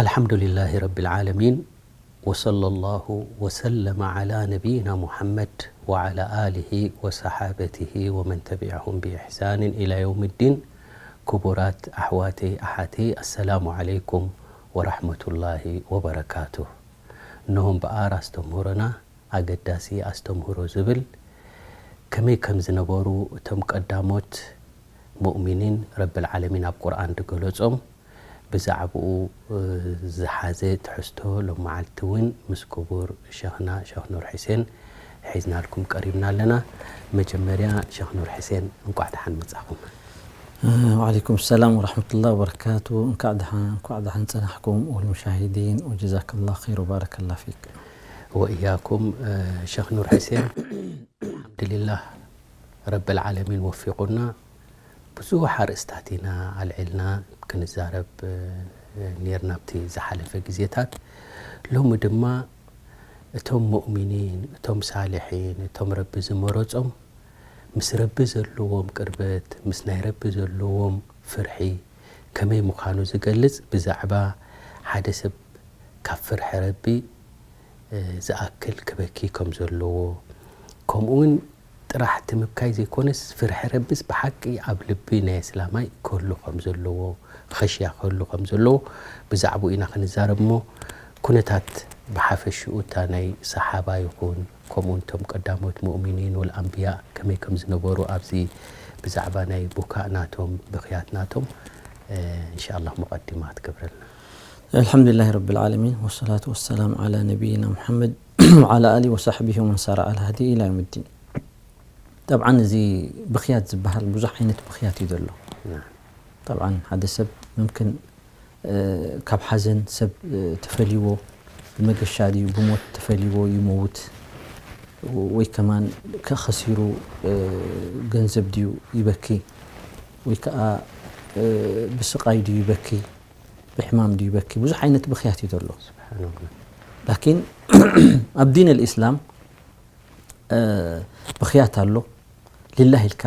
الحمد لله رب العالمين، وصلى الله وسلم على نبينا محمد وعلى آله وصحابته ومن تبعهم بإحسان إلى يوم الدين. ክቡራት ኣሕዋተይ ኣሓተይ፣ ኣሰላሙ ዓለይኩም ወራሕመቱላሂ ወበረካቱ። እነሆም በኣር ኣስተምህሮና ኣገዳሲ ኣስተምህሮ ዝብል፣ ከመይ ከም ዝነበሩ እቶም ቀዳሞት ሙእሚኒን ረብል ዓለሚን ኣብ ቁርኣን ዝገለጾም፣ ብዛዕባኡ ዝሓዘ ትሕዝቶ ሎም መዓልቲ እውን ምስ ክቡር ሸኽና ሸኽ ኑር ሕሴን ሒዝናልኩም ቀሪብና ኣለና። መጀመርያ ሸኽ ኑር ሕሴን እንቋዕ ደሓን መጻኹም። ወዓለይኩም ሰላም ወራሕመቱላሂ ወበረካቱ። እንኳዕ ደሓን እንኳዕ ደሓን ጸናሕኩም ወልሙሻሂዲን ወጀዛከላሁ ኸይር ወባረከላ ፊክ። ወእያኩም ሸኽ ኑር ሕሴን። ኣልሓምዱሊላህ ረብል ዓለሚን ወፊቑና ብዙሕ ኣርእስታት ኢና ኣልዒልና ክንዛረብ ኔርና ኣብቲ ዝሓለፈ ግዜታት። ሎሚ ድማ እቶም ሙእሚኒን፣ እቶም ሳልሒን፣ እቶም ረቢ ዝመረጾም ምስ ረቢ ዘለዎም ቅርበት፣ ምስ ናይ ረቢ ዘለዎም ፍርሒ ከመይ ምዃኑ ዝገልጽ ብዛዕባ ሓደ ሰብ ካብ ፍርሒ ረቢ ዝኣክል ክበኪ ከም ዘለዎ፣ ከምኡ እውን ጥራሕ እቲ ምብካይ ዘይኮነስ ፍርሒ ረቢስ ብሓቂ ኣብ ልቢ ናይ ኣስላማይ ክህሉ ከም ዘለዎ፣ ኸሽያ ክህሉ ከም ዘለዎ ብዛዕባኡ ኢና ክንዛረብ እሞ፣ ኩነታት ብሓፈሽኡ እታ ናይ ሰሓባ ይኹን ከምኡ እውን እቶም ቀዳሞት ሙእሚኒን ወልኣንብያ ከመይ ከም ዝነበሩ ኣብዚ ብዛዕባ ናይ ቡካእ ናቶም ብኽያት ናቶም እንሻኣላህ ሙቐዲማ ክትገብረልና። ኣልሓምዱሊላሂ ረብል ዓለሚን ወሰላቱ ወሰላም ዓላ ነቢይና ሙሓመድ ወዓላ ኣሊ ወሳሕቢሂ ወመን ሳራ ዓላ ሃዲ ኢላ ዮም ዲን። ጠብዓን እዚ ብኽያት ዝበሃል ብዙሕ ዓይነት ብኽያት እዩ ዘሎ። ጠብዓን ሓደ ሰብ ምምክን ካብ ሓዘን ሰብ ተፈልይዎ ብመገሻ ድዩ ብሞት ተፈልይዎ ይመውት ወይ ከማን ከሲሩ ገንዘብ ድዩ ይበኪ ወይ ከዓ ብስቃይ ድዩ ይበኪ ብሕማም ድዩ ይበኪ ብዙሕ ዓይነት ብኽያት እዩ ዘሎ። ላኪን ኣብ ዲን ኣልእስላም ብኽያት ኣሎ። ሊላህ ኢልካ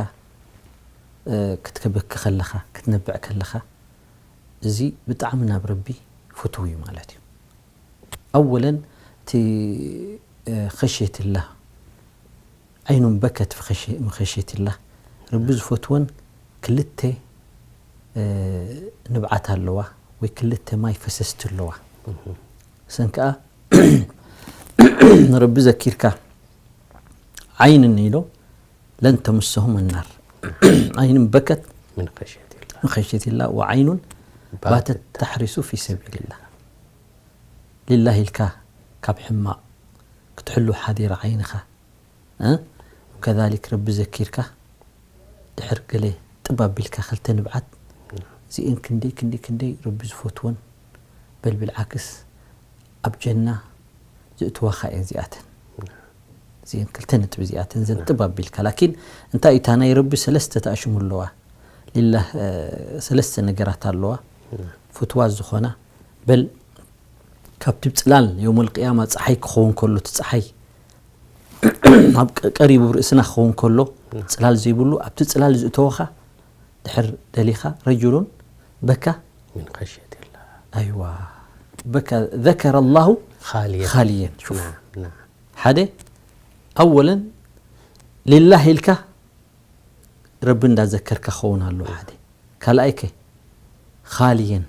ክትበኪ ከለኻ ክትነብዕ ከለኻ እዚ ብጣዕሚ ናብ ረቢ ፍትው እዩ ማለት እዩ። ኣወለን እቲ ኸሽየትላህ ዓይኑን በከት ኸሽየትላህ ረቢ ዝፈትወን ክልተ ንብዓት ኣለዋ ወይ ክልተ ማይ ፈሰስቲ ኣለዋ። እሰን ከዓ ንረቢ ዘኪርካ ዓይንን ኢሎ ለን ተምሰሁም ኣናር ዓይንን በከት من خشية الله من خشية الله وعين باتت تحرس في سبيل الله ሊላህ ኢልካ ካብ ሕማቕ ክትሕሉ ሓዲር ዓይንኻ ከዛሊክ ረቢ ዘኪርካ ድሕር ገለ ጥብ ኣቢልካ ክልተ ንብዓት እዚኤን ክንደይ ክንደይ ክንደይ ረቢ ዝፈትወን በል ብልዓክስ ኣብ ጀና ዝእትዋኻ እየን እዚኣተን። እዚኤን ክልተ ነጥቢ እዚኣተን ዘን ጥብ ኣቢልካ ላኪን እንታይ እታ ናይ ረቢ ሰለስተ ተኣሽሙ ኣለዋ ሊላህ ሰለስተ ነገራት ኣለዋ ፍትዋት ዝኾና በል ካብቲ ጽላል የውመል ቅያማ ጸሓይ ክኸውን ከሎ እቲ ጸሓይ ኣብ ቀሪቡ ርእስና ክኸውን ከሎ ጽላል ዘይብሉ ኣብቲ ጽላል ዝእተወኻ ድሕር ደሊኻ ረጅሉን በካ من خشية الله ኣይዋ በካ ዘከረ ኣላሁ خاليا ኻልየን ሹፍ نعم نعم ሓደ ኣወለን ሊላህ ኢልካ ረቢ እንዳዘከርካ ክኸውን ኣሎ ሓደ ካልኣይከ ኻልየን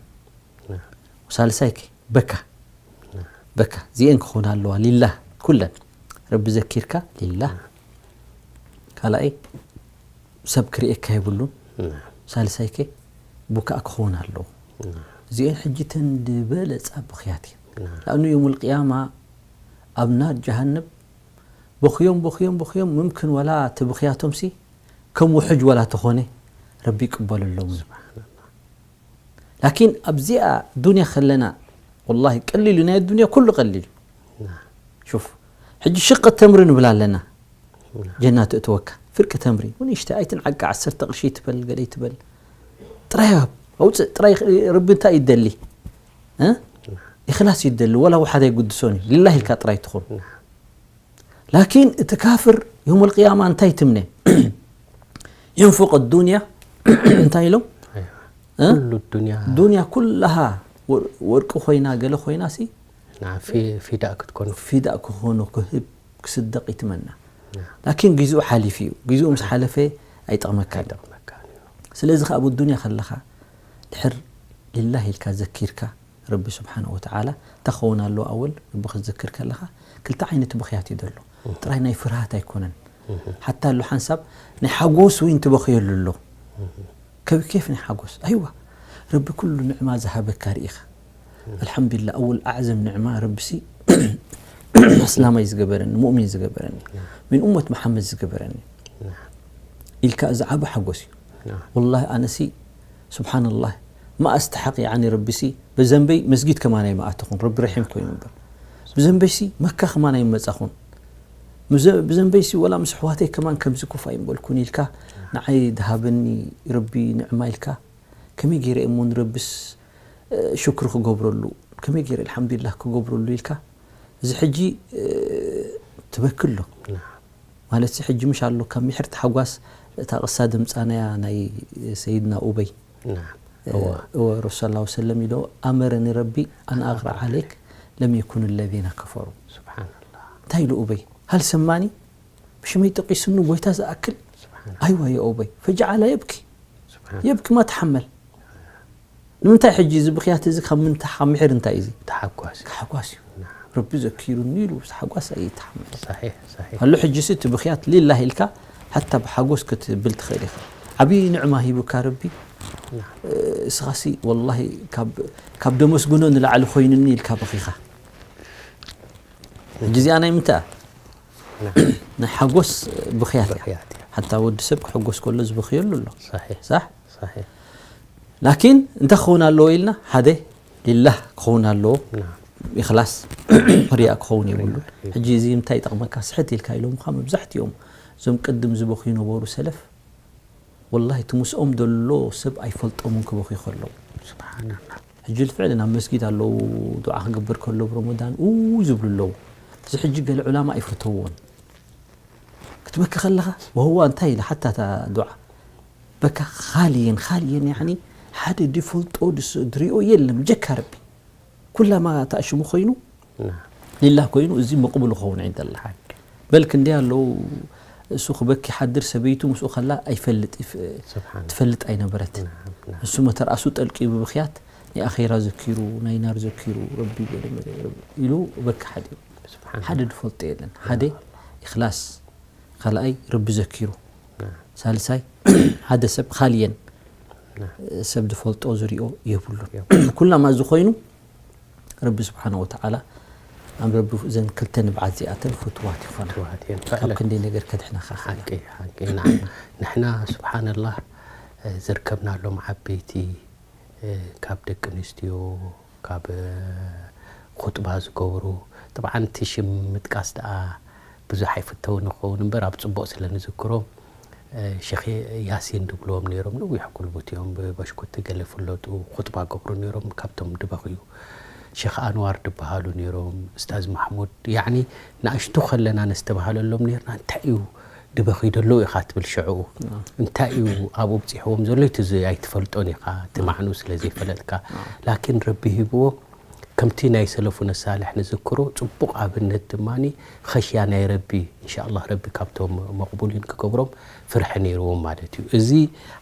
نعم ሳልሳይከ በካ በካ እዚአን ክኾና ኣለዋ ሊላህ ኩለን ረቢ ዘኪርካ ሊላህ ካልኣይ ሰብ ክርእየካ የብሉን نعم ሳልሳይከ ቡካእ ክኸውን ኣለዎ نعم እዚአን ሕጂ ተን ዝበለፃ ብኽያት እየን نعم لأنه يوم القيامة ኣብ ናር ጀሃነብ በኽዮም በኽዮም በኽዮም ምምክን ወላ እቲ ብኽያቶም ሲ ከም ውሕጅ ወላ ተኾነ ረቢ ይቅበለሎም እዩ ላኪን ኣብዚኣ ዱንያ ከለና ወላሂ ቀሊል እዩ ናይ ዱንያ ኩሉ ቀሊል እዩ ሹፍ ሕጂ ሽቅ ተምሪ ንብል ኣለና ጀና ትእትወካ ፍርቂ ተምሪ ንእሽተ ኣይትንዓቂ ዓሰርተ ቅርሺ ትበል ገለ ትበል ጥራይ ሃብ ኣውፅእ ጥራይ ረቢ እንታይ ይደሊ እ ኢኽላስ ይደሊ ወላ ውሓድ ኣይጉድሶን እዩ ሊላህ ኢልካ ጥራይ ትኹን ላኪን እቲ ካፍር የውም ልቅያማ እንታይ ትምነ ينفق الدنيا እንታይ ኢሎም كل الدنيا ዱንያ ኩላሃ ወርቂ ኮይና ገለ ኮይና ሲ ፊዳ ክትኮኑ ፊዳ ክኾኑ ክህብ ክስደቕ ይትመና። ላኪን ግዜኡ ሓሊፉ እዩ። ግዜኡ ምስ ሓለፈ ኣይጠቕመካ። ስለዚ ከ ኣብ ዱንያ ከለኻ ድሕር ሊላህ ኢልካ ዘኪርካ ረቢ ስብሓንሁ ወተዓላ እንታይ ክኸውን ኣለዎ? ኣወል ረቢ ክትዝክር ከለኻ ክልተ ዓይነት ብኽያት እዩ ዘሎ። ጥራይ ናይ ፍርሃት ኣይኮነን። ሓታ ኣሎ ሓንሳብ ናይ ሓጎስ እውን ትበኽየሉ ኣሎ። ከብኬፍ ናይ ሓጎስ ኣይዋ ረቢ ኩሉ ንዕማ ዝሃበካ ርኢኻ። ኣልሓምዱሊላህ ኣወል ኣዕዘም ንዕማ ረቢሲ ኣስላማይ ዝገበረኒ ሙእሚን ዝገበረኒ ምን ኡመት መሓመድ ዝገበረኒ ኢልካ እዚ ዓቢ ሓጎስ እዩ። ወላሂ ኣነሲ ስብሓንላህ ማኣስተሓቕ ያኒ ረቢሲ ብዘንበይ መስጊድ ከማን ኣይመኣተኹን ረቢ ረሒም ኮይኑ እምበር ብዘንበይሲ መካ ከማን ኣይመጻኹን። ብዘንበይሲ ወላ ምስ ኣሕዋተይ ከማን ከምዚ ኮፍ ኣይምበልኩን ኢልካ ንዓይ ድሃበኒ ረቢ ንዕማ ኢልካ ከመይ ገይረ እሞ ንረብስ ሽክሪ ክገብረሉ ከመይ ገይረ ኣልሓምዱሊላህ ክገብረሉ ኢልካ እዚ ሕጂ ትበኪ ኣሎ። ማለት ሕጂ ምሽ ኣሎ ካብ ምሕር ተሓጓስ እታ ቅሳ ድምፃናያ ናይ ሰይድና ኡበይ እወ ረሱ ላ ሰለም ኢሎ ኣመረኒ ረቢ ኣን ኣቅራ ዓሌክ ለም የኩኑ ለዚነ ከፈሩ። እንታይ ኢሉ ኡበይ ሃል ሰማኒ ብሽመይ ጠቂሱኒ ጎይታ ዝኣክል ኣይዋ የኡበይ ፈጃዓላ የብኪ የብኪ ማ ተሓመል ንምንታይ ሕጂ እዚ ብኽያት እዚ ካብ ምንታ ካብ ምሕር እንታይ እዚ ተሓጓስ ተሓጓስ እዩ። ረቢ ዘኪሩኒ ኢሉ ተሓጓስ ኣይተሓመል። ኣሎ ሕጂ ሲ እቲ ብኽያት ሊላህ ኢልካ ሓታ ብሓጎስ ክትብል ትኽእል ኢኻ። ዓብዪ ንዕማ ሂቡካ ረቢ እስኻሲ ወላሂ ካብ ደመስግኖ ንላዕሊ ኮይኑኒ ኢልካ በኺኻ። ሕጂ እዚኣ ናይ ምንታይ ናይ ሓጎስ ብኽያት እያ። ሓታ ወዲ ሰብ ክሕጎስ ከሎ ዝበኽየሉ ኣሎ። ሳሕ ላኪን እንታይ ክኸውን ኣለዎ ኢልና ሓደ ሊላህ ክኸውን ኣለዎ። ኢኽላስ ሪያ ክኸውን የብሉ። ሕጂ እዚ እንታይ ይጠቕመካ ስሕት ኢልካ ኢሎምካ መብዛሕትኦም እዞም ቅድም ዝበኽዩ ነበሩ ሰለፍ ወላሂ እቲ ምስኦም ዘሎ ሰብ ኣይፈልጦምን ክበኽዩ ከለዉ። ስብሓንላህ። ሕጂ ልፍዕሊ ናብ መስጊድ ኣለዉ ዱዓ ክገብር ከሎ ብረመዳን ኡ ዝብሉ ኣለዉ። እዚ ሕጂ ገለ ዑላማ ኣይፈተውዎን። ክትበኪ ከለኻ ወህዋ እንታይ ኢለ ሓታ እታ ዱዓ በካ ኻልየን ኻልየን ያኒ ሓደ ድፈልጦ ድሪኦ የለን ጀካ ረቢ ኩላማ ተኣሽሙ ኮይኑ ሊላህ ኮይኑ እዚ መቕቡል ክኸውን ዒንተላ በል ክንደይ ኣለዉ እሱ ክበኪ ሓድር ሰበይቱ ምስኡ ከላ ኣይፈልጥ ትፈልጥ ኣይነበረት። እሱ መተርኣሱ ጠልቂ ብብኽያት ናይ ኣኼራ ዘኪሩ ናይ ናር ዘኪሩ ረቢ ገለ መለ ኢሉ በኪ ሓዲሩ ሓደ ድፈልጦ የለን ሓደ ኢኽላስ ካልኣይ ረቢ ዘኪሩ ሳልሳይ ሓደ ሰብ ኻልየን ሰብ ዝፈልጦ ዝሪኦ የብሉን። ኩላማ እዚ ኮይኑ ረቢ ስብሓነ ወተዓላ ኣም ረቢ ዘን ክልተ ንብዓት እዚኣተን ፍትዋት ይኾና። ካብ ክንደይ ነገር ከድሕነኻ ሓቂ ሓቂ ንሕና ስብሓንላህ ዝርከብናሎም ዓበይቲ ካብ ደቂ ኣንስትዮ ካብ ኹጥባ ዝገብሩ ጥብዓን እቲ ሽም ምጥቃስ ደኣ ብዙሕ ኣይፍተውን ይኸውን እምበር ኣብ ፅቡቕ ስለ ንዝክሮም ሸኽ ያሲን ድብልዎም ነይሮም ነዊሕ ጉልቡት እዮም ብበሽኩቲ ገለ ፍለጡ ኹጥባ ገብሩ ነይሮም ካብቶም ድበኽዩ ሸኽ ኣንዋር ድበሃሉ ነይሮም እስታዝ ማሕሙድ ያዕኒ ንኣሽቱ ከለና ነስተባሃለሎም ነይርና እንታይ እዩ ድበኺ ደለዉ ኢኻ ትብል ሽዕኡ እንታይ እዩ ኣብኡ ብፂሕዎም ዘሎ እቲ ኣይትፈልጦን ኢኻ እቲ ማዕኑ ስለ ዘይፈለጥካ ላኪን ረቢ ሂብዎም ከምቲ ናይ ሰለፉነ ሳልሕ ንዝክሮ ፅቡቕ ኣብነት ድማ ኸሽያ ናይ ረቢ እንሻ ኣላህ ረቢ ካብቶም መቕቡሊን ክገብሮም ፍርሒ ነይርዎም ማለት እዩ እዚ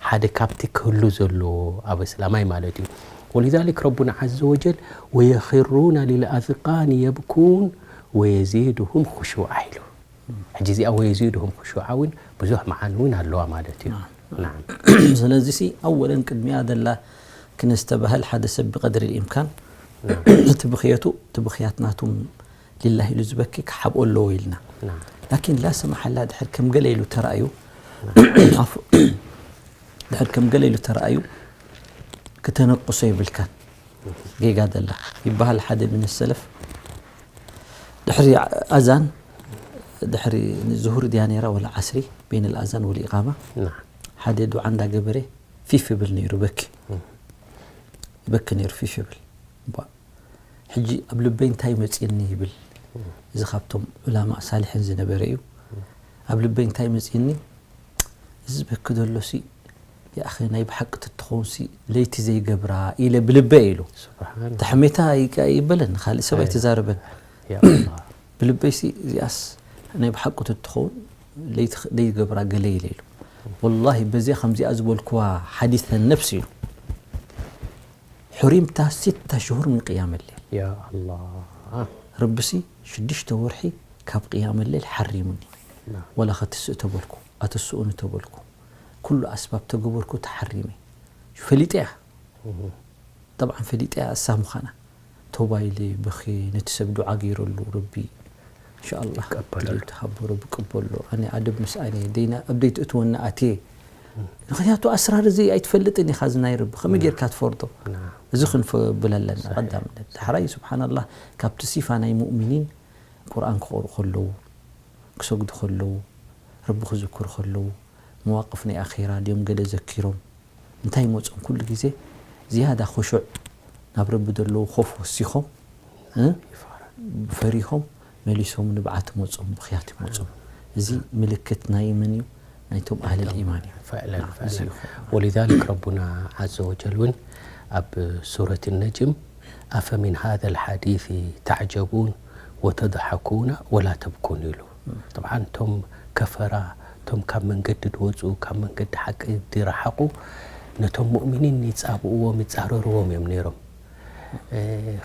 ሓደ ካብቲ ክህሉ ዘለዎ ኣብ እስላማይ ማለት እዩ ولذلك ربنا عز وجل ويخرون للأذقان يبكون ويزيدهم خشوعا ኢሉ ሕጂ እዚኣ ወየዚድሁም ክሹዓ እውን ብዙሕ መዓን እውን ኣለዋ ማለት እዩ ስለዚ ሲ ኣወለን ቅድሚያ ደላ ክነስተባህል ሓደ ሰብ ብቀድሪ ልኢምካን እቲ ብኽየቱ እቲ ብኽያት ናቱም ሊላህ ኢሉ ዝበኪ ክሓብኦ ኣለዎ ኢልና ላኪን ላ ሰማሓላ ድሕር ከም ገለ ኢሉ ተራእዩ ድሕር ከም ገለ ኢሉ ተራእዩ ክተነቅሶ የብልካን ጌጋ ደላ ይበሃል ሓደ ምን ሰለፍ ድሕሪ ኣዛን ድሕሪ ዙሁር ድያ ነይራ ወላ ዓስሪ በይን ኣዛን ወል ኢቃማ ሓደ ዱዓ እንዳገበረ ፊፍ ይብል ነይሩ በኪ ይበኪ ነይሩ ፊፍ ይብል ሕጂ ኣብ ልበይ እንታይ መፅእኒ ይብል እዚ ካብቶም ዑላማ ሳልሕን ዝነበረ እዩ ኣብ ልበይ እንታይ መፅእኒ እዚ ዝበኪ ዘሎ ሲ ያኣኸ ናይ ብሓቂ ትትኾንሲ ለይቲ ዘይገብራ ኢለ ብልበይ ኢሉ። ስብሓን ተሕሜታ ይበለን፣ ካልእ ሰብ ኣይተዛረበን። ያ ኣላህ። ብልበይሲ እዚኣስ ናይ ብሓቂ ትትኸውን ለይቲ ዘይገብራ ገለ ኢለ ኢሉ። ወላሂ በዚኣ ከምዚኣ ዝበልኩዋ ሓዲተ ነፍስ ኢሉ። حرمت ست شهور من قيام الليل. ያ ኣላህ። ረብሲ ሽዱሽተ ወርሒ ካብ ቅያመ ሌል ሓሪሙኒ። ና። ወላ ኸትስእ ተበልኩ፣ ኣትስኡኒ ተበልኩ፣ ኩሉ ኣስባብ ተገበርኩ ተሓሪመ። ፈሊጠያ። እህ። ጠብዓን ፈሊጠያ እሳ ምዃና። ተውባ ኢለ በኺ ነቲ ሰብ ዱዓ ገይረሉ ረቢ ኢንሻኣላህ ይቀበሎ። ድሌቱ ሃቦ ረቢ ቅበሎ። ኣነ ኣደብ ምስ ኣነ ደይና ኣብ ደይትእትወና ኣትየ። ምኽንያቱ ኣስራር እዚ ኣይትፈልጥን ኢኻ፣ እዚ ናይ ረቢ ከመይ ጌርካ ትፈርዶ? ና። እዚ ክንፈብል ኣለና ሳሒሕ። ቀዳምነት። ዳሕራይ ስብሓንላህ ካብቲ ሲፋ ናይ ሙእሚኒን ቁርኣን ክቐርኡ ከለዉ፣ ክሰግዱ ከለዉ፣ ረቢ ክዝክሩ ከለዉ፣ መዋቅፍ ናይ ኣኼራ ድዮም ገለ ዘኪሮም እንታይ ይመጾም? ኩሉ ግዜ ዝያዳ ኹሹዕ ናብ ረቢ ዘለዉ ኮፍ ወሲኾም፣ እ? ፈሪሆም መሊሶም ንብዓት ይመጾም፣ ብኽያት ይመጾም። እዚ ምልክት ናይ መን እዩ? ናይቶም ኣህለል ኢማን እዩ። ፈዕለን ናም፣ እዚ ፈዕለን ይኹን። ولذلك ربنا عز وجل እውን ኣብ ሱረት ነጅም أفمن هذا الحديث تعجبون وتضحكون ولا تبكون ኢሉ። ጠብዓን እቶም ከፈራ፣ እቶም ካብ መንገዲ ዝወፁ፣ ካብ መንገዲ ሓቂ ዝረሓቑ፣ ነቶም ሙእሚኒን ይፃብእዎም ይፃረርዎም እዮም ነይሮም። እ፣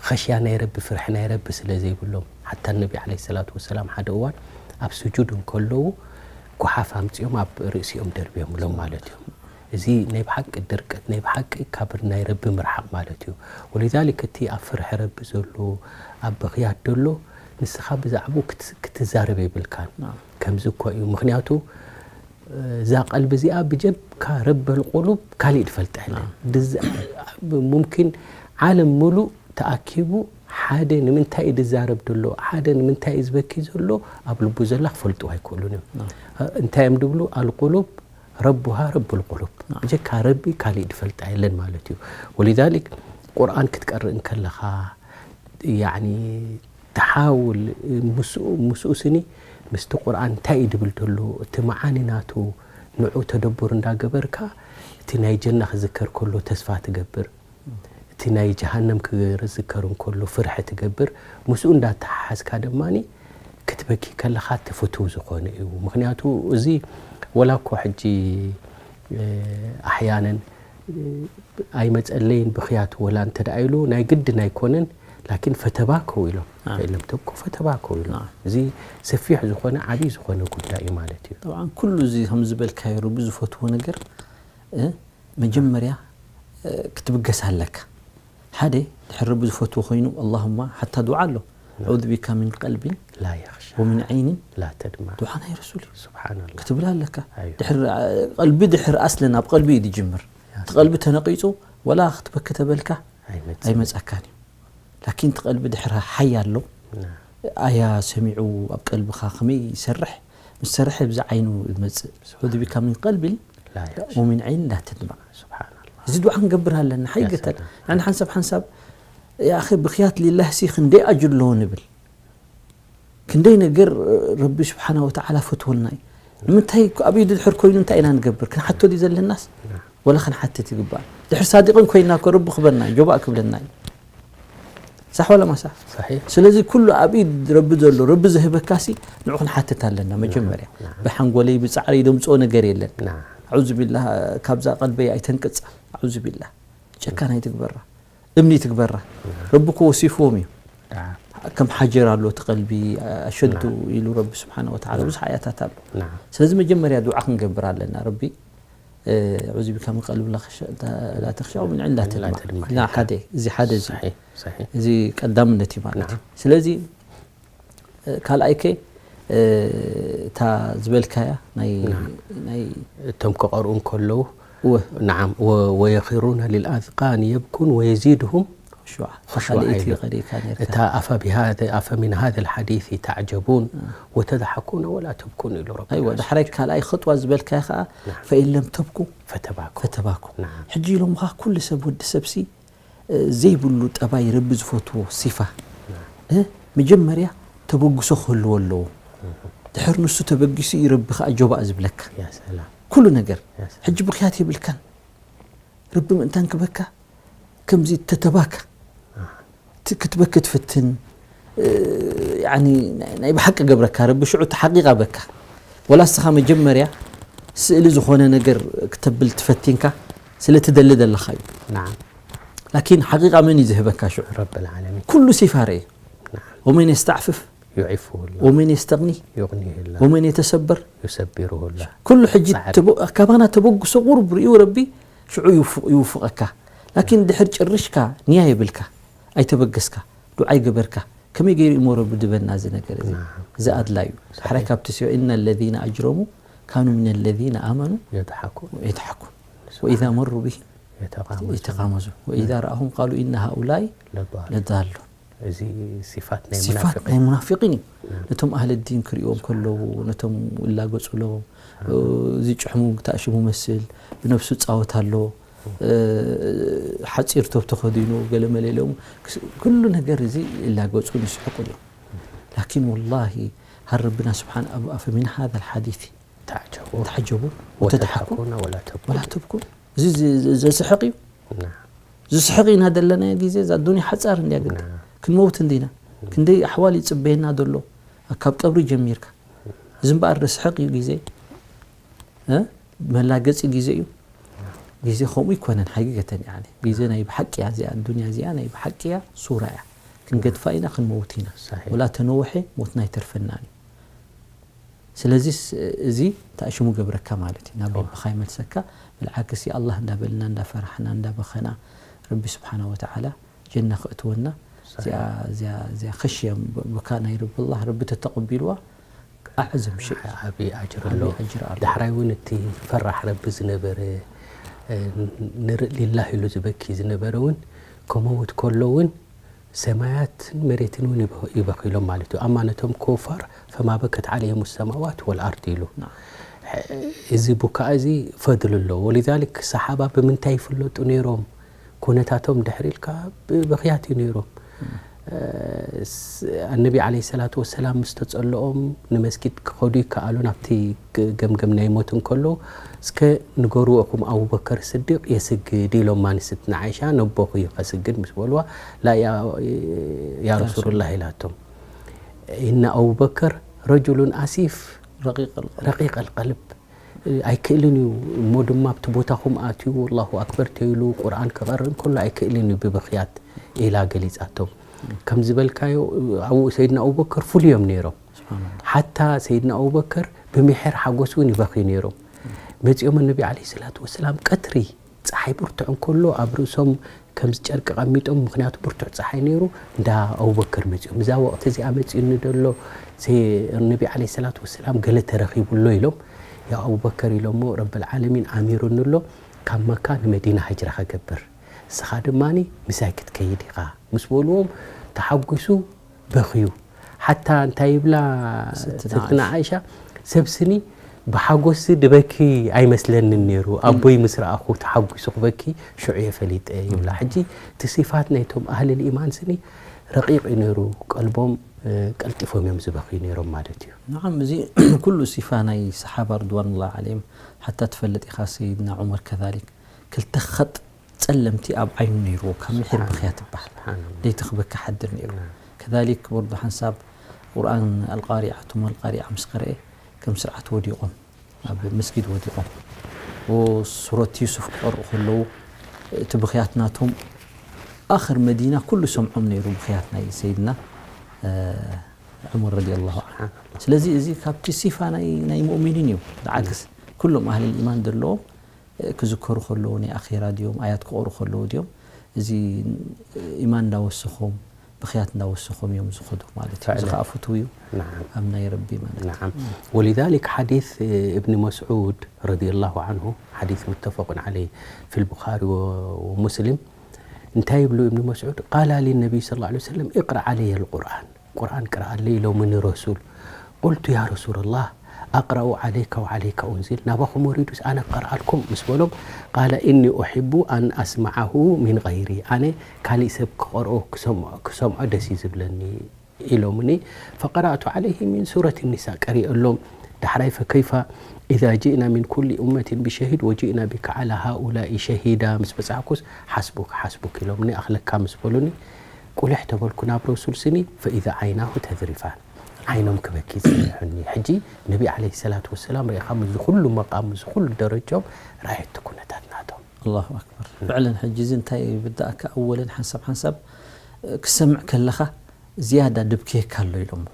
ኸሽያ ናይ ረቢ፣ ፍርሒ ናይ ረቢ ስለ ዘይብሎም፣ ሓታ ነቢ ዓለይሂ ሰላቱ ወሰላም ሓደ እዋን ኣብ ስጁድ እንከለዉ ጓሓፍ ኣምፂኦም ኣብ ርእሲኦም ደርብዮምሎም ማለት እዩ። እዚ ናይ ብሓቂ ድርቀት፣ ናይ ብሓቂ ካብ ናይ ረቢ ምርሓቕ ማለት እዩ። ወሊዛሊክ እቲ ኣብ ፍርሒ ረቢ ዘሎ፣ ኣብ ብኽያት ዘሎ፣ ንስኻ ብዛዕባኡ ክት-፣ ክትዛረብ የብልካን። ናም። ከምዚ እኮ እዩ። ምኽንያቱ እዛ ቀልቢ እዚኣ ብጀካ ረበል ቁሉብ ካሊእ ዝፈልጣ የለን። ድዝ-፣ ሙምኪን ዓለም ሙሉእ ተኣኪቡ ሓደ ንምንታይ እዩ ዝዛረብ ዘሎ፣ ሓደ ንምንታይ እዩ ዝበኪ ዘሎ፣ ኣብ ልቡ ዘላ ክፈልጡ ኣይክእሉን እዮም። እንታይ እዮም ድብሉ? ኣልቁሉብ ረቡሃ ረቡል ቁሉብ። ብጀካ ረቢ ካሊእ ዝፈልጣ የለን ማለት እዩ። ወሊዛሊክ ቁርኣን ክትቀርእ እንከለኻ፣ ያዕኒ ተሓውል ምስኡ፣ ምስኡ ስኒ ምስቲ ቁርኣን እንታይ እዩ ድብል ዘሎ፣ እቲ መዓኒ ናቱ ንዑ ተደቡር እንዳገበርካ፣ እቲ ናይ ጀና ክዝከር ከሎ ተስፋ ትገብር፣ እቲ ናይ ጀሃነም ክዝከር እንከሎ ፍርሒ ትገብር። ምስኡ እንዳተሓሓዝካ ደማኒ ክትበኪ ከለኻ እቲ ፍቱው ዝኾነ እዩ። ምኽንያቱ እዚ ወላ እኮ ሕጂ፣ እ፣ ኣሕያነን፣ እ፣ ኣይመጸለይን ብኽያት ወላ እንተ ደኣ ኢሉ ናይ ግድን ኣይኮነን፣ ላኪን ፈተባከው ኢሎም። ኣዎ። ፈኢን ለም ተብኩ ፈተባከው ኢሎም። ኣዎ። እዚ ሰፊሕ ዝኾነ ዓብዪ ዝኾነ ጉዳይ እዩ ማለት እዩ። ጠብዓን ኩሉ እዚ ከም ዝበልካዮ ረቢ ዝፈትዎ ነገር፣ እ፣ መጀመርያ፣ እ፣ ክትብገስ ኣለካ። ሓደ ድሕሪ ረቢ ዝፈትዎ ኮይኑ ኣላሁማ ሓታ ዱዓ ኣሎ። ኣዑዙ ቢካ ሚን ቀልቢን ላ የኽሻ ወሚን ዓይኒን ላ ተድማ። ዱዓ ናይ ረሱል እዩ ስብሓንላ። ክትብል ኣለካ። ኣዩ። ድሕሪ ቀልቢ ድሕሪ ኣስለን ኣብ ቀልቢ እዩ ዝጅምር። እቲ ቀልቢ ተነቂጹ ወላ ክትበኪ ተበልካ ኣይመጽእ። ኣይመጸካን እዩ። ላኪን እቲ ቀልቢ ድሕሪ ሓይ ኣሎ። ና። ኣያ ሰሚዑ ኣብ ቀልብኻ ከመይ ይሰርሕ? ምስ ሰርሐ ብዛ ዓይኑ ይመጽእ። ኣዑዙ ቢካ ሚን ቀልቢን ላ የኽሻ። ወሚን ዓይን ላ ተድማ። ስብሓንላ። እዚ ዱዓ ክንገብር ኣለና። ሓይገተል ሰላም። ንሕና ሓንሳብ ሓንሳብ ያኺ ብኽያት ሊላህ ሲ ክንደይ ኣጅር ኣለዎ ንብል። ክንደይ ነገር ረቢ ስብሓና ወተዓላ ፈትወልና እዩ። ንምንታይ እኮ ኣብ ኢዱ ድሕር ኮይኑ እንታይ ኢና ንገብር? ክንሓቶ ድዩ ዘለናስ? ወላ ክንሓትት ይግባእ። ድሕር ሳዲቕን ኮይንና እኮ ረቢ ክበና እዩ፣ ጆባእ ክብለና እዩ። ሳሕ ወላ ማሳ? ሰሒሕ። ስለዚ ኩሉ ኣብ ኢድ ረቢ ዘሎ፣ ረቢ ዝህበካሲ ንዑ ክንሓትት ኣለና መጀመርያ። ብሓንጎለይ ብጻዕረይ ደምጽኦ ነገር የለን። ናም። ኣዑዙ ቢላህ፣ ካብዛ ቀልበይ ኣይተንቅጽ። ኣዑዙ ቢላህ። ጨካን ኣይትግበራ። እምኒ ትግበራ። ረቢ እኮ ወሲፍዎም እዩ። ናም። ከም ሓጀር ኣሎ እቲ ቀልቢ፣ ኣሸዱ ኢሉ ረቢ ስብሓነ ወተዓላ ብዙሕ ኣያታት ኣሎ። ናም። ስለዚ መጀመርያ ዱዓ ክንገብር ኣለና። ረቢ፣ እ፣ ኣዑዙ ቢካ ሚን ቀልቢ ላ ተኽሻዕ ወሚን ዓይን ላ ተድማዕ። ተድማዕ። ና ሓደ፣ እዚ ሓደ እዚ። ሰሒሕ፣ ሰሒሕ። እዚ ቀዳምነት እዩ ማለት እዩ። ናም። ስለዚ፣ እ፣ ካልኣይከ፣ እ፣ እታ ዝበልካያ ናይ፣ ናም። ናይ እቶም ክቐርኡ እንከለዉ፣ እወ። ናዓም፣ ወ-፣ ወየኺሩነ ሊልኣዝቃን የብኩን ወየዚድሁም ኹሹዓ። ኹሹዓ ካልኣይቲ ኢሉ። ቀሪእካ ነርካ። እታ ኣፈ ቢሃዘ-፣ ኣፈ ሚን ሃዘል ሓዲስ ተዕጀቡን ወተድሓኩነ ወላ ተብኩን ኢሉ ረቢ። ኣይወ፣ ዳሕራይ ካልኣይ ኽጥዋ ዝበልካያ ኸዓ፣ ናም። ፈኢን ለም ተብኩ ፈተባኩ። ፈተባኩ። ናም። ሕጂ ኢሎምኻ ኩሉ ሰብ ወዲ ሰብሲ፣ እ፣ ዘይብሉ ጠባይ ረቢ ዝፈትዎ ሲፋ፣ እ፣ መጀመርያ ተበግሶ ክህልዎ ኣለዎ። ድሕር ንሱ ተበጊሱ እዩ ረቢ ኸዓ ጆባእ ዝብለካ። ያ ሰላም። ኩሉ ነገር። ያ ሰላም። ሕጂ ብኽያት የብልካን። ረቢ ምእንታን ክበካ ከምዚ ተተባካ ክትበክ ትፍትን። ያኒ ናይ ብሓቂ ገብረካ ረቢ ሽዑ ተሓቂቃ በካ። ወላ እስኻ መጀመርያ ስእሊ ዝኾነ ነገር ክተብል ትፈቲንካ ስለ ትደሊ ዘለኻ እዩ። ላኪን ሓቂቃ መን እዩ ዝህበካ ሽዑ? ኩሉ ሲፋረ እዩ። ወመን የስተዕፍፍ ወመን የስተቕኒ ወመን የተሰበር። ኩሉ ሕጂ ካባና ተበግሶ ቁሩብ ርእዩ ረቢ ሽዑ ይውፍቐካ። ላኪን ድሕር ጭርሽካ ንያ የብልካ፣ ኣይተበገስካ፣ ዱዓ ይገበርካ፣ ከመይ ገይሩ እሞ ረቢ ድበና እዚ ነገር እዚ? እዚ ኣድላ እዩ። ሓራይ ካብቲ ሲዮ እና ለዚነ ኣጅረሙ ካኑ ምን ለዚነ ኣመኑ የተሓኩን ወኢዛ መሩ ብሂም የተቃመዙ ወኢዛ ረኣሁም ቃሉ ኢነ ሃኡላይ ለዳሉን። እዚ ሲፋት ናይ ሲፋት ሙናፊቂን ናይ ሙናፊቂን እዩ። ነቶም ኣህለ ዲን ክርእዎም ከለዉ ነቶም ይላገጹሎም፣ እዚ ጭሕሙ ታእሽሙ መስል ብነብሱ ጻወት ኣሎ፣ ሓጺር ቶብ ተኸዲኑ ገለ መለ ኢሎም ኩሉ ነገር እዚ ይላገጹን ይስሕቁን እዮም። ላኪን ወላሂ ሃር ረብና ስብሓን ኣቡ ኣፈ ሚን ሃዛ ልሓዲት ተዓጀቡ ተዓጀቡ ወተድሓኩ ወተድሓኩ ወላ ተብኩ። ወላ ተብኩ። እዚ ዝ- ዝ- ዘስሕቕ እዩ። ዝስሕቕ ኢና ዘለና ግዜ እዛ ዱንያ ሓጻር እንድያ ግዲ ክንመውት እንዲና። ክንደይ ኣሕዋል ይጽበየና ዘሎ ካብ ቀብሪ ጀሚርካ። እዚ እምበኣር ዘስሕቕ እዩ ግዜ እ? መላገጺ ግዜ እዩ። ግዜ ከምኡ ይኮነን ሓቂቀተን ያኒ ግዜ ናይ ብሓቂ እያ እዚኣ ዱንያ እዚኣ ናይ ብሓቂ እያ ሱራ እያ። ክንገድፋ ኢና ክንመውት ኢና። ወላ ተነውሐ ሞትና ኣይተርፈናን እዩ። ስለዚስ እዚ ተኣሽሙ ገብረካ ማለት እዩ ናብ ልብኻ ይመልሰካ። ብልዓክሲ ኣላህ እንዳበልና እንዳፈራሕና እንዳበኸና ረቢ ስብሓና ወተዓላ ጀና ክእትወና። እዚኣ ኸሽያ ብካ ናይ ረቢ ኣላህ ረቢ ተተቐቢልዋ ኣዕዘም ሸይ ዓብዪ ኣጅር ኣሎ። ዳሕራይ እውን እቲ ፈራሕ ረቢ ዝነበረ ንርኢ ሊላህ ኢሉ ዝበኪ ዝነበረ እውን ከመውት ከሎ እውን ሰማያትን መሬትን እውን ይበኺሎም ማለት እዩ። ኣማ ነቶም ኮፋር ፈማ በከት ዓለይሂም ሰማዋት ወልኣርድ ኢሉ። እዚ ቡካ እዚ ፈድል ኣሎ። ወሊዛሊክ ሰሓባ ብምንታይ ይፍለጡ ነይሮም? ኩነታቶም ድሕሪ ኢልካ ብብኽያት እዩ ነይሮም። ኣነቢ ዓለይሂ ሰላቱ ወሰላም ምስ ተጸልኦም ንመስጊድ ክኸዱ ይከኣሉ ናብቲ ገምገም ናይ ሞት እንከሎ እስከ ንገርዎ እኹም ኣቡበከር ስዲቅ የስግድ ኢሎም ማንስት ንዓይሻ ነቦኹ እዩ ከስግድ ምስ በልዋ ላ ያ ረሱሉላህ ኢላቶም። ኢነ ኣቡበከር ረጁሉን ኣሲፍ ረቂቅ ኣልቀልብ ኣይክእልን እዩ እሞ ድማ ኣብቲ ቦታኹም ኣትዩ ኣላሁ ኣክበር ተይሉ ቁርኣን ክቐርእ እንከሎ ኣይክእልን እዩ ብብኽያት ኢላ ገሊፃቶም። ከም ዝበልካዮ ኣብኡ ሰይድና ኣቡበከር ፍሉዮም ነይሮም። ሓታ ሰይድና ኣቡበከር ብምሕር ሓጎስ እውን ይበኽዩ ነይሮም። መፂኦም ነቢ ዓለይሂ ሰላቱ ወሰላም ቀትሪ ፀሓይ ብርቱዕ እንከሎ ኣብ ርእሶም ከምዚ ጨርቂ ቀሚጦም ምክንያቱ ብርቱዕ ፀሓይ ነይሩ እንዳ ኣቡበከር መፂኦም እዛ ወቕቲ እዚኣ መፂኡኒ ደሎ ነቢ ዓለይሂ ሰላቱ ወሰላም ገለ ተረኺቡ ኣሎ ኢሎም ያ ኣቡበከር ኢሎሞ ረብል ዓለሚን ኣሚሩኒ ኣሎ ካብ መካ ንመዲና ህጅራ ክገብር እስኻ ድማ ምሳይ ክትከይድ ኢኻ ምስ በልዎም ተሓጒሱ በኽዩ። ሓታ እንታይ ይብላ ሰትና ሰትና ዓይሻ? ዓይሻ ሰብ ስኒ ብሓጎስ ድበኪ ኣይመስለንን ነይሩ ኣቦይ ምስ ረኣኹ ተሓጒሱ ክበኪ ሽዑ እየ ፈሊጠ ይብላ። ሕጂ እቲ ሲፋት ናይቶም ኣህልል ኢማን ስኒ ረቂቕ እዩ ነይሩ ቀልቦም እ፣ ቀልጢፎም እዮም ዝበኽዩ ነይሮም ማለት እዩ። ንዓም እዚ ኩሉ ሲፋ ናይ ሰሓባ ርድዋኑላህ ዓለይም ሓታ ትፈልጥ ኢኻ ሰይድና ዑመር ከዛሊክ ክልተ ኸጥ ጸለምቲ ኣብ ዓይኑ ነይርዎ ካብ ምሒር ብኽያ ትበሃል ለይቲ ክበኪ ሓድር ነይሩ። ከዛሊክ ወርዱ ሓንሳብ ቁርኣን ኣልቃሪዓ ቱመ ኣልቃሪዓ ምስ ቀረኤ ከም ስርዓት ወዲቖም ኣብ መስጊድ ወዲቖም ሱረት ዩሱፍ ክቐርኡ ከለዉ እቲ ብኽያት ናቶም ኣኽር መዲና ኩሉ ሰምዖም ነይሩ ብኽያት ናይ ሰይድና ዑመር ረዲየላሁ ዓንሁ። ስለዚ እዚ ካብቲ ሲፋ ናይ ናይ ሙእሚኒን እዩ። ብዓክስ ኩሎም ኣህሊ ኢማን ዘለዎም ክዝከሩ ከለዉ ናይ ኣኼራ ድዮም ኣያት ክቐሩ ከለዉ ድዮም እዚ ኢማን እንዳወሰኾም ብኽያት እንዳወሰኾም እዮም ዝኸዱ ማለት እዩ። እዚ ከዓ ፍትው እዩ ኣብ ናይ ረቢ ማለት እዩ። نعم. ولذلك حديث ابن مسعود رضي الله عنه حديث متفق عليه في البخاري ومسلم እንታይ ይብሉ እብኒ መስዑድ قال لي النبي صلى الله عليه وسلم اقرأ علي القرآن ቁርኣን ቅርኣለይ ኢሎምኒ ረሱል قلت يا رسول الله أقرأ عليك وعليك أنزل ናባኹም ወሪዱስ ኣነ ክቐርኣልኩም ምስ በሎም قال إني أحب أن أسمعه من غيري ኣነ ካሊእ ሰብ ክቐርኦ ክሰምዖ ደስ እዩ ዝብለኒ ኢሎምኒ فقرأت عليه من سورة النساء ቀሪኤሎም ዳሕራይ ፈከይፋ ኢዛ ጅእና ሚን ኩሊ ኡመትን ብሸሂድ ወጅእና ቢካ ዓላ ሃኡላኢ ሸሂዳ ምስ በጻሕኩስ ሓስቡክ ሓስቡክ ኢሎምኒ ኣኽለካ ምስ በሉኒ ቁልሕ ተበልኩ ናብ ረሱል ስኒ ፈኢዛ ዓይናሁ ተዝሪፋን ዓይኖም ክበኪ ይጸንሑኒ። ሕጂ ነቢ ዓለይሂ ሰላቱ ወሰላም ርኢኻ ምስዚ ኩሉ መቃም ምስዚ ኩሉ ደረጃኦም ራእየቲ ኩነታት ናቶም። ኣላሁ ኣክበር። ፍዕለን ሕጂ እዚ እንታይ ይብዳእካ ኣወለን ሓንሳብ ሓንሳብ ክሰምዕ ከለኻ ዝያዳ ድብክየካ ኣሎ ኢሎሞ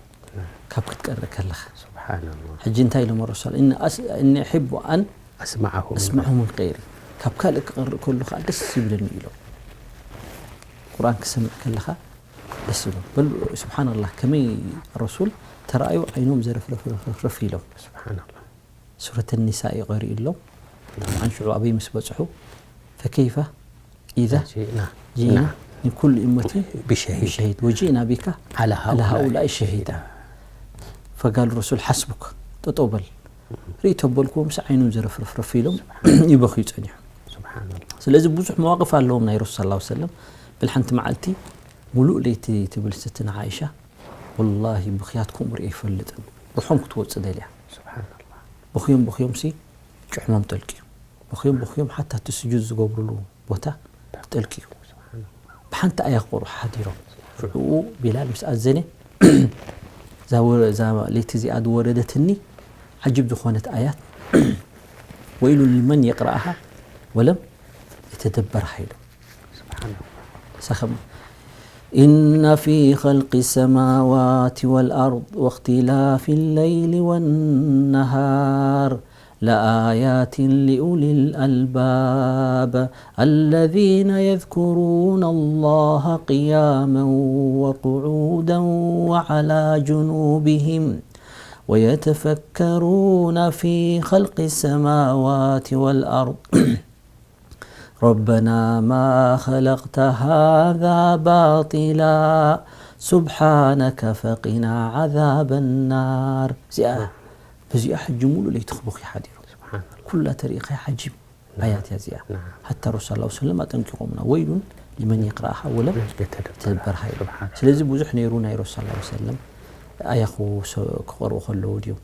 ካብ ክትቀርእ ከለኻ ስብሓንላህ። ሕጂ እንታይ ኢሎም ረሱል እኒ ኣስ- እኒ ሕቡ ኣን ኣስማዓሁም ኣስምዖምን ቀይሪ ካብ ካልእ ክቐርእ ከሉ ከዓ ደስ ይብለኒ ኢሎም ቁርኣን ክሰምዕ ከለኻ ደስ ይብሎም በል ስብሓንላህ ከመይ ረሱል ተረኣዩ ዓይኖም ዘረፍረፍረፍረፍ ኢሎም ስብሓንላህ። ሱረት ኒሳ ይቐሪኡ ኣሎም ኣን ሽዑ ኣበይ ምስ በፅሑ ፈከይፈ ኢዛ ጅእና ጅእና ና ምን ኩሉ እመቲ ብሸሂድ ብሸሂድ ወጅእና ቢካ ዓላ ዓላ ሃኡላኢ ሃኡላኢ ሸሂዳ ፈጋል ረሱል ሓስቡክ ጠጠው በል ርኢ ተበልክዎ ምስ ዓይኖም ዘረፍረፍረፍ ኢሎም ይበኽዩ ጸኒሖም ስብሓንላህ። ስለዚ ብዙሕ መዋቕፍ ኣለዎም ናይ ረሱል ስ ሰለም በል ሓንቲ መዓልቲ ሙሉእ ለይቲ ትብል ስትና ዓይሻ ወላሂ ብኽያት ከምኡ ርኢ ኣይፈልጥን ሩሖም ክትወፅእ ደልያ ስብሓንላህ። በኽዮም በኽዮም ሲ ጭሕሞም ጠልቅዩ በኽዮም በኽዮም ሓታ እቲ ስጁድ ዝገብሩሉ ቦታ ጠልቅዩ ብሓንቲ ኣያ ክቆሩ ሓዲሮም ሽዑኡ ቢላል ምስ ኣዘነ እዛ ወረ- እዛ ለይቲ እዚኣ ዝወረደትኒ ዓጅብ ዝኾነት ኣያት ወይሉ ልመን የቅረኣሃ ወለም የተደበርሃ ኢሉ ስብሓንላህ። ንሳ ከማ إن في خلق السماوات والأرض واختلاف الليل والنهار لآيات لأولي الألباب الذين يذكرون الله قياما وقعودا وعلى جنوبهم ويتفكرون في خلق السماوات والأرض ربنا ما خلقت هذا باطلا سبحانك فقنا عذاب النار እዚኣ በዚኣ ሕጂ ሙሉእ ለይቲ ክበኺ ሓዲሩ ኩላ ተሪኢኻ ዓጂብ ኣያት እያ እዚኣ ሓታ ረሱል ላ ሰለም ኣጠንቂቖምና ወይሉን ሊመን የቅረኣሃ ወለም ተበርሃ ኢሉ ስለዚ ብዙሕ ነይሩ ናይ ረሱል ላ ሰለም ኣያ ክቐርኡ ከለዉ ድዮም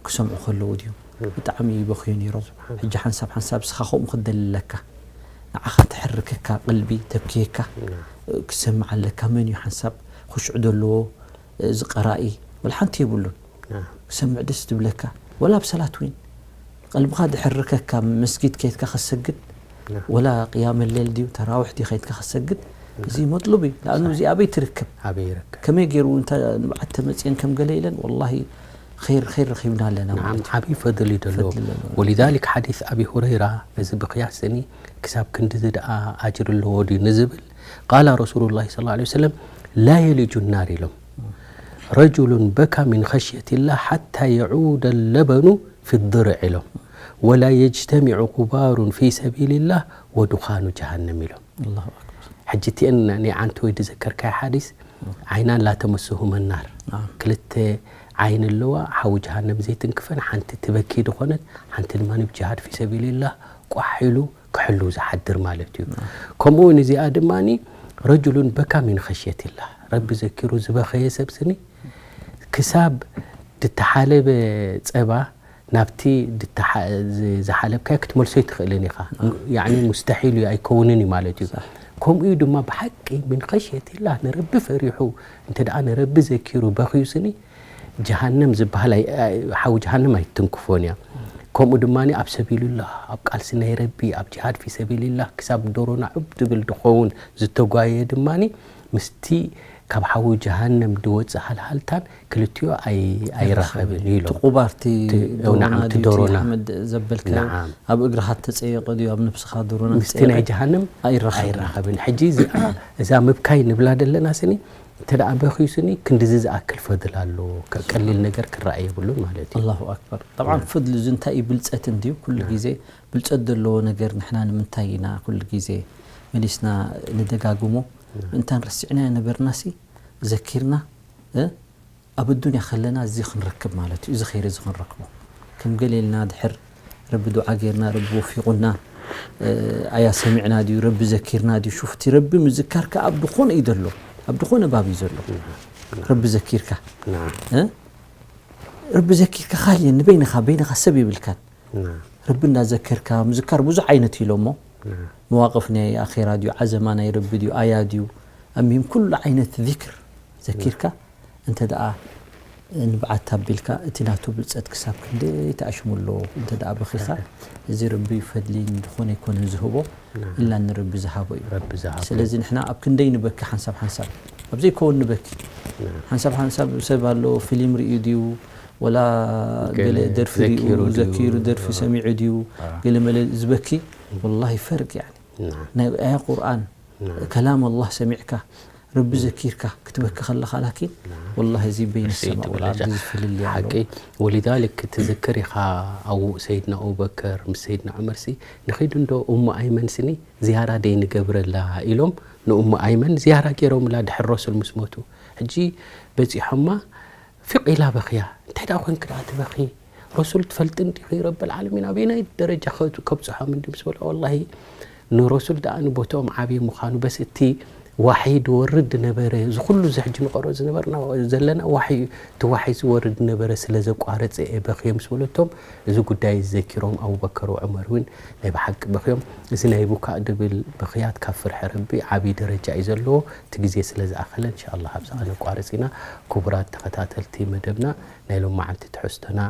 ክሰምዑ ከለዉ ድዮም ብጣዕሚ ይበኽዩ ነይሮም ሕጂ ሓንሳብ ሓንሳብ ስኻ ከምኡ ክደሊ ኣለካ ንዓኻ ተሕርከካ ቅልቢ ተብክየካ ክሰምዕ ኣለካ መን እዩ ሓንሳብ ክሽዑ ዘለዎ እዚ ቀራኢ ወላ ሓንቲ የብሉን ክሰምዕ ደስ ትብለካ ወላ ኣብ ሰላት እውን ቀልብኻ ድሕርከካ መስጊድ ከይትካ ከሰግድ ወላ ቅያመ ሌል ድዩ ተራውሕ ድዩ ከይትካ ከሰግድ እዚ መጥሉብ እዩ ለኣኑ እዚ ኣበይ ትርከብ ኣበይ ይርከብ ከመይ ገይሩ ንብዓት ተመፅየን ከም ገለ ኢለን ወላሂ ኸይር ኸይር ረኺብና ኣለና نعم ማለት እዩ። ዓብዪ ፈድል እዩ ዘለዎ ፈድል ኣለዎ። ولذلك حديث أبي هريرة እዚ ብኽያስ ስኒ ክሳብ ክንዲ ዝደኣ ኣጅር ኣለዎ ድዩ ንዝብል قال رسول الله صلى الله عليه وسلم لا يلج النار ኢሎም رجل بكى من خشية الله حتى يعود اللبن في الضرع ኢሎም ولا يجتمع غبار في سبيل الله ودخان جهنم ኢሎም ኣላሁ ኣክበር ሕጂ እቲአን ናይ ዓንቲ ወይ ዝዘከርካዮ ሓዲስ ዓይናን ላተመስሁመ ናር ናም። ክልተ ዓይኒ ኣለዋ ሓዊ ጀሃነም ዘይትንክፈን ሓንቲ ትበኪ ዝኾነት ሓንቲ ድማ ብጅሃድ ፊ ሰቢልላህ ቋሕ ኢሉ ክሕሉ ዝሓድር ማለት እዩ ከምኡ እውን እዚኣ ድማ ረጅሉን በካ ሚን ኸሽየትላህ ረቢ ዘኪሩ ዝበኸየ ሰብ ስኒ ክሳብ ድተሓለበ ጸባ ናብቲ ድተሓ- ዝ- ዝሓለብካዮ ክትመልሶ ኣይትኽእልን ኢኻ። ያዕኒ ሙስተሒል እዩ ኣይከውንን እዩ ማለት እዩ። ከምኡ እዩ ድማ ብሓቂ ምን ኸሽየቲላህ ንረቢ ፈሪሑ እንተ ደኣ ንረቢ ዘኪሩ በኽዩ ስኒ ጀሃነም ዝበሃል ኣይ- ኣይ- ሓዊ ጀሃነም ኣይትንክፎን እያ። ከምኡ ድማ ኣብ ሰቢሉላህ ኣብ ቃልሲ ናይ ረቢ ኣብ ጅሃድ ፊ ሰቢልላህ ክሳብ ዶሮና ዑብ ድብል ድኸውን ዝተጓየየ ድማ ምስቲ ካብ ሓዊ ጀሃነም ድወጽእ ሃልሃልታን ክልቲኡ ኣይ- ኣይራኸብን እዩ ኢሎም። ቁባርቲ እቲ- ኦ፣ ነዓም፣ እቲ ዶሮና። ኣሕመድ ዘበልካዮ ነዓም። ኣብ እግርኻ ተጸየቀ ድዩ ኣብ ነብስኻ ዶሮና ምስቲ ናይ ጀሃነም ኣይራኸብን። ኣይራኸብን። ሕጂ እዚኣ እዛ ምብካይ ንብላ ዘለና ስኒ እንተ ደኣ በኽዩ ስኒ ክንድዚ ዝኣክል ፈድል ኣሎ። ከ- ቀሊል ነገር ክረኣ የብሉን ማለት እዩ። ኣላሁ ኣክበር። ጠብዓን ፈድሊ እዚ እንታይ እዩ ብልጸት እንድዩ ኩሉ ግዜ ብልጸት ዘለዎ ነገር ንሕና ንምንታይ ኢና ኩሉ ግዜ መሊስና ንደጋግሞ ምእንታን ረሲዕናዮ ነበርናሲ ዘኪርና እ ኣብ ኣዱንያ ከለና እዚ ክንረክብ ማለት እዩ እዚ ኸይሪ እዚ ክንረክቦ ከም ገለ ኢልና ድሕር ረቢ ዱዓ ጌርና ረቢ ወፊቑና እ ኣያ ሰሚዕና ድዩ ረቢ ዘኪርና ድዩ ሹፍቲ ረቢ ምዝካር ከኣ ኣብ ዝኾነ እዩ ዘሎ ኣብ ዝኾነ ባብ እዩ ዘሎ ረቢ ዘኪርካ ናም። እ ረቢ ዘኪርካ ካልእ ንበይንኻ በይንኻ ሰብ የብልካን። ረቢ እንዳዘከርካ ምዝካር ብዙሕ ዓይነት እዩ ኢሎሞ። መዋቕፍ ናይ ኣኼራ ድዩ፣ ዓዘማ ናይ ረቢ ድዩ፣ ኣያ ድዩ፣ ኣሚም ኩሉ ዓይነት ዚክር ዘኪርካ እንተ ደኣ ንብዓት ኣቢልካ እቲ ናቱ ብልጸት ክሳብ ክንደይ ተኣሽሙ ኣሎ። እንተ ደኣ በኺኻ እዚ ረቢ ፈድሊ ዝኾነ ኣይኮነን ዝህቦ፣ ኢላ ንረቢ ዝሃቦ እዩ። ስለዚ ንሕና ኣብ ክንደይ ንበኪ ሓንሳብ ሓንሳብ፣ ኣብ ዘይከውን ንበኪ ሓንሳብ ሓንሳብ። ሰብ ኣሎ ፊልም ርእዩ ድዩ ወላ ገለ ደርፊ ሪኡ ዘኪሩ ደርፊ ሰሚዑ ድዩ ገለ መለ ዝበኪ፣ ወላሂ ፈርቅ ያኒ ናይ ኣያ ቁርኣን ከላም ኣላህ ሰሚዕካ ረቢ ዘኪርካ ክትበኪ ከለኻ ላኪን ወላሂ እዚ በይነ ሰማእ ወልኣርዲ ዝፍልልይ ኣሎ። ሓቂ። ወሊዛሊክ ክትዝክር ኢኻ ኣብኡ ሰይድና ኣቡበከር ምስ ሰይድና ዑመርሲ ንኺዱ እንዶ እሙ ኣይመን ስኒ ዝያራ ደይ ንገብረላ ኢሎም ንእሙ ኣይመን ዝያራ ገይሮምላ ድሕሪ ረሱል ምስ ሞቱ ሕጂ በጺሖማ ፊቕ ኢላ በኽያ። እንታይ ደኣ ኮንክ ደኣ ትበኺ? ረሱል ትፈልጥን ዲኺ ረብል ዓለሚን ኣበየናይ ደረጃ ከ- ከብጽሖም እንዲ ምስ በልኦ፣ ወላሂ ንረሱል ደኣ ንቦትኦም ዓብዪ ምዃኑ በስ እቲ ዋሒ ድወርድ ድነበረ እዚ ኩሉ እዚ ሕጂ ንቐርኦ ዝነበርና ዘለና ዋሒ እቲ ዋሒ ዝወርድ ድነበረ ስለ ዘቋረጸ እየ በኽየ ምስ በለቶም እዚ ጉዳይ እዚ ዘኪሮም ኣቡበከር ወዑመር እውን ናይ ብሓቂ በኽዮም። እዚ ናይ ቡካእ ድብል ብኽያት ካብ ፍርሒ ረቢ ዓብዪ ደረጃ እዩ ዘለዎ። እቲ ግዜ ስለ ዝኣኸለ እንሻኣላህ ኣብዛ ከነቋርጽ ኢና። ክቡራት ተኸታተልቲ መደብና ናይ ሎማዓንቲ ትሕዝቶና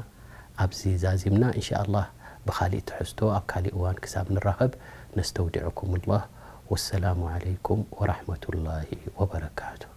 ኣብዚ ዛዚምና። እንሻኣላህ ብኻሊእ ትሕዝቶ ኣብ ካሊእ እዋን ክሳብ ንራኸብ ነስተውዲዕኩሙላህ። ወሰላሙ ዓለይኩም ወራሕመቱላሂ ወበረካቱ።